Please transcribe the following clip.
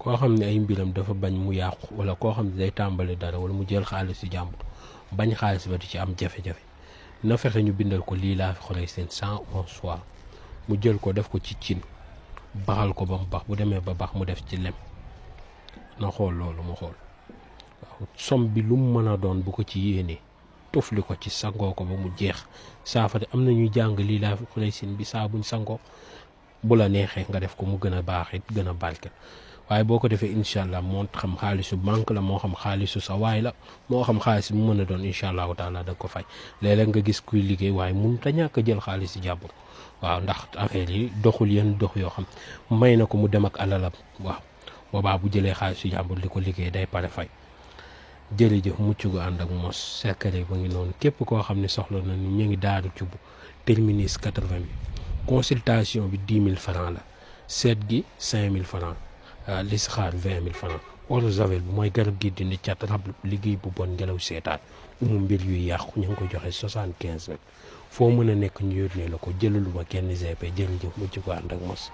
koo xam ne ay mbiram dafa bañ mu yàqu wala koo xam ne day tàmbali dara wala mu jël xaalis si jàmbur bañ xaalis ba di ci am jafe-jafe na fexe ñu bindal ko lii laa fi xolay seen 111 fois mu jël ko def ko ci cin baxal ko ba mu bax bu demee ba bax mu def ci lem na xool loolu mu xool waaw som bi lu mu mën a doon bu ko ci yéenee tufli ko ci sangoo ko ba mu jeex saafara am na ñuy jàng lii laa fi xolay seen bi saa buñ sangoo bu la neexee nga def ko mu gën a baax it gën a barke waaye boo ko defee incha allah moo xam xaalisu banque la moo xam xaalisu sa waay la moo xam xaalis mu mën a doon incha allahu taala da ko fay léeg-léeg nga gis kuy liggéey waaye mun ta ñàkk a jël xaalis si jàmbur waaw ndax affaire yi doxul yenn dox yoo xam may na ko mu dem ak alalam waaw boobaa bu jëlee xaalis si jàmbur li ko liggéey day pare fay jërëjëf mucc gu ànd ak mos secret ba ngi noonu képp koo xam ne soxla na ni ñu ngi daaru cubb terminus 80 bi consultation bi 10 000 francs la seet gi 5 000 francs listixaar 20 000 francs eau de javel bi mooy garab gi dindi cat rab liggéey bu bon ngelaw seetaan mu mbir yuy yàqu ñu ngi ko joxe 75 rek foo mën a nekk ñu yónnee la ko jëlaluma kenn GP jërëjëf mucc gu ànd ak mos